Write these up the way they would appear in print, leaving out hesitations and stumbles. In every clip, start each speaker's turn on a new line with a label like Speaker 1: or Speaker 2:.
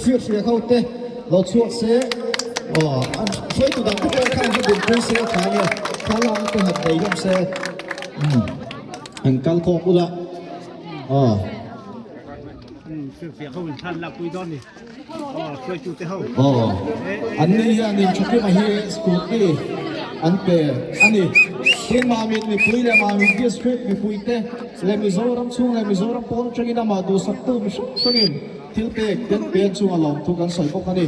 Speaker 1: Firfiak ho te lo chhuak se aw an hruaitu dang te pawh khan va dinpui se a tha ania thlalak te han nei hlawm se umm an kal khawm ula aw.
Speaker 2: Firfiak ho in thlan lakpui dawn ni aw hruaitu te ho.
Speaker 1: Aw an ni hian in Thakima hi scooty an pe a ni. Tin Mamit mipui leh Mamit district mipui te leh Mizoram chhung leh Mizoram pawn atangin amah duhsaktu mi hrang hrangin Thil pek den pen chunga lawmthu kan sawi bawk a ni.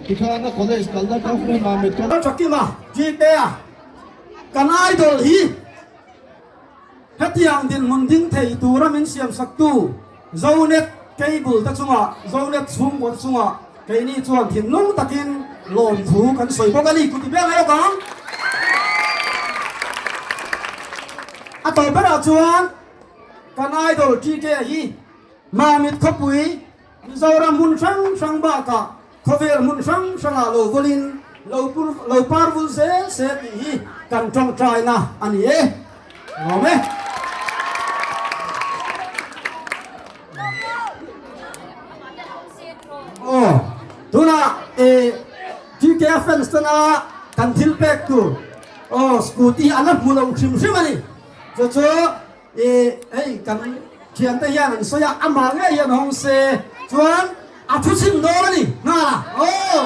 Speaker 1: Tikhan a college kalna Government Mamit College.
Speaker 3: Thakima Gpay-a kan idol hi hetiang dinhmun ding thei tura min siamsaktu Zonet Cable te chungah, Zonet chhungkaw te chungah keini chuan thinlung takin lawmthu kan sawi bawk a ni. Kuti ber lawk ang. A tawp berah chuan kan idol TK-a hi Mamit khawpui, Mizoram hmun hrang hrang bakah khawvel hmun hrang hrangah lo vawlin lo lo par vul zel se tih hi kan tawngtaina a ni e. Lawm e. Aw, tunah e TK fans tana kan thil pek tur aw scooty a la hmu lo hrim hrim a ni. Chu chu I hei kan thiante hian an sawi a, amah ngei hian hawng se chuan a thu chhim dawn a ni nghal a aw.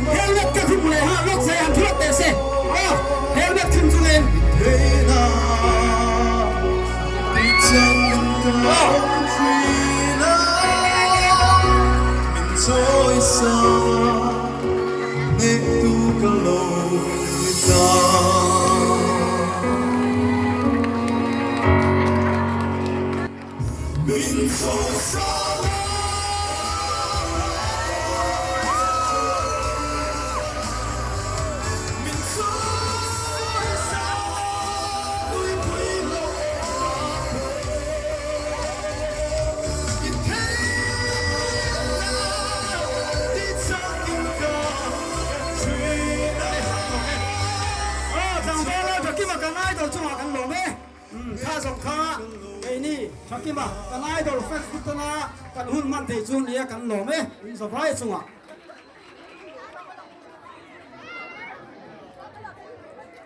Speaker 3: Helmet ka khum leh ha lawk zai han thuat teh se aw helmet khum chungin Tlangval lai Thakima kan idol chungah kan lawm e. Kha zawng kha keini Thakima kan idol fans te tana kan hun hman thei chu nia kan lawm e in zavai chungah.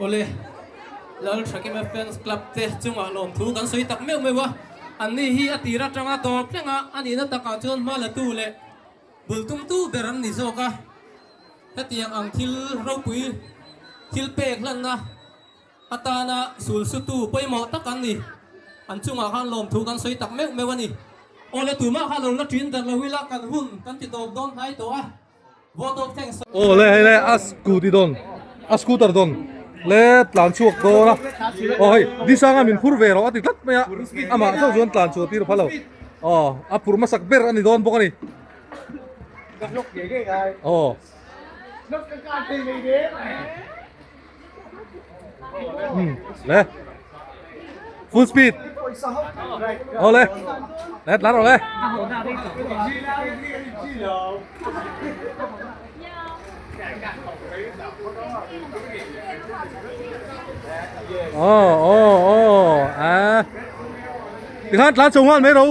Speaker 4: Awle, Lal Thakima fans club te chungah lawmthu kan sawi tak meuh meuh a, anni hi a tir atanga tawp thleng a, a nihna takah chuan hma la tu leh bul tumtu ber an ni zawk a, hetiang ang thil ropui thil pek hlanna Atana sul sutu pawimawh tak an ni. An chungah khan lawmthu kan sawi tak meuh meuh a ni. Awle tumah kha lo la ṭin dar lo ila kan hun kan ti tawp dawn hnai tawh a. Vote of thanks.
Speaker 5: Awle hei le a scooty dawn a scooter dawn le tlan chhuak dawn a aw hei Disanga min phur ve rawh a ti tlat mai a amah chauh chuan tlan chhuah tir phal lo aw a phur hmasak ber a ni dawn bawk a ni aw. Le full speed ole le tlan rawh le oh oh oh à tikhan tlan chho nghal mai ro.